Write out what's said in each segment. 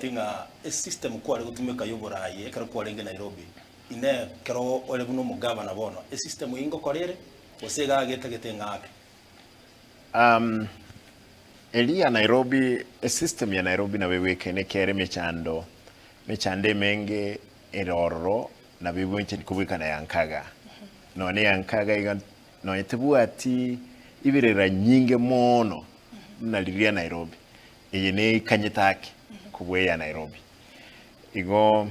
Timanyeti ng'a esystem kware gotumeka ya oboraai ekero kwarenge Nairobi, inee ekero ore buna omogavana bono, esystem eyio ngokora ere, gose iga getagete ng'ake? Eria ya Nairobi, esystem ya Nairobi nabo egwekaine ekere emechando, emechando emenge ere ororo nabo egwenchani kobwekana ya nkaga. Nonye ya nkaga iga nonye tebwati ibirera nyinge mono buna riria Nairobi. Eye neikanyete ake kobua eya Nairobi. Igo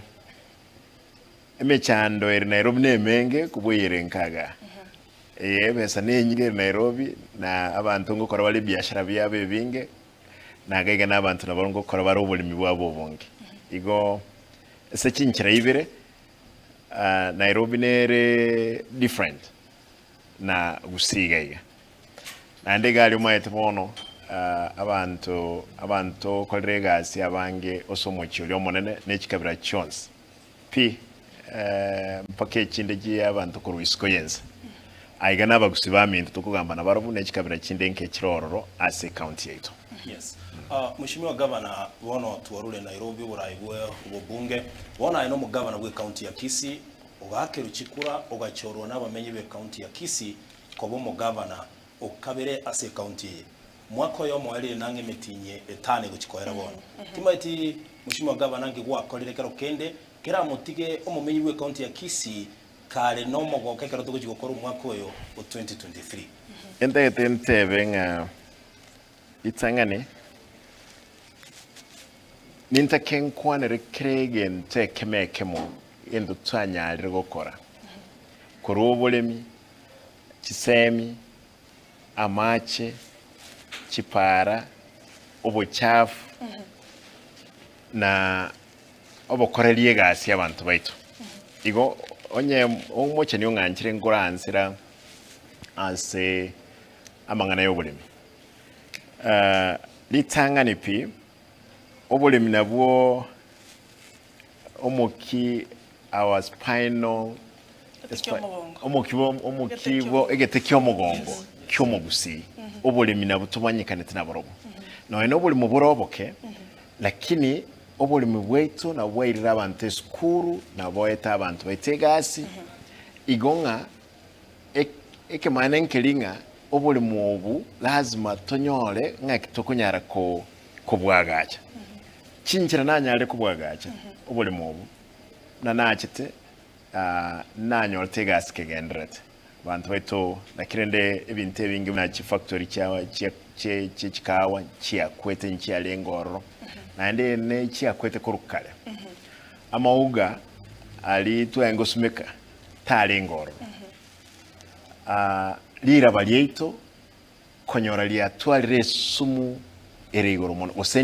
emechando ere Nairobi nemenge kobua eyere nkaga. Eye ebesa nenyinge ere Nairobi na abanto ngokora bare ebiashara biabo ebinge na iga iga na abanto nabo ngokora bare oboremi bwabo obonge. Igo ase chinchera ibere Nairobi nere different na Gusii iga iga. Naende iga aria omaete bono abanto abanto okorera egasi abange ase omochie oria omonene ne chikabira chionsi pi mpaka echinde chia abanto korwa isiko y'ense. Aiga nabagusii baminto tokogamba nabarobwo ne chikabira chinde nke chire ororo ase ecounty yaito. Yes. Mheshimiwa Governor, bono twarure Nairobi oborai bwe obobunge, bono aye nomogavana bwe county ya Kisii, ogakerwa chikura ogachorwa nabamenyi be county ya Kisii koba omogavana o kabere ase ecounty eye. Mwaka oyomo erire nang'e emetinyi etano egochi koera bono. Timaeti Mheshimiwa Governor nki gwakorire kero kende keramotige omomenyi bwe county ya Kisii kare nomogoko ekero togochi gokora omwaka oyo o 2023. Entagete ntebe ng'a ritang'ani nintake nkwanere kera egento ekemo ekemo egento twanyarire gokora, korwa oboremi, chisemi, amache, chipara, obochafu, na obokoreria egasi abanto baito. Igo onye omocheni ong'anchire nkoransera ase amang'ana y'oboremi. Ritang'ani pi, oboremi nabwo omoki our spinal Egete ki'omogongo. omoki bwo omoki Egete bwo ki'omogongo. egete ki'omogongo ki'omogusii oboremi nabwo tomanyekanete naborobwo nonya na oboremo bore oboke lakini oboremi bwaito nabwo bwairire abanto esukuru nabwo boete abanto baito egasi igo ng'a ek- ekemaene nkeri ng'a oboremo obu lazima tonyore ng'aki tokonyara ko kobwagacha. Chinchera nanyare kobwagacha oboremo obo, buna nachete nanyorete egasi kegendererete. Abanto baito naki rende ebinto ebinge buna chifactory chia chia chie chie chikahawa chiakwete nchiarenge ororo, naende ne chiakwete korwa kare. Amauga aria twarenge gosimeka tarenge ororo. Riraba riaito konyora riatwarire esumu ere igoro mono, gose.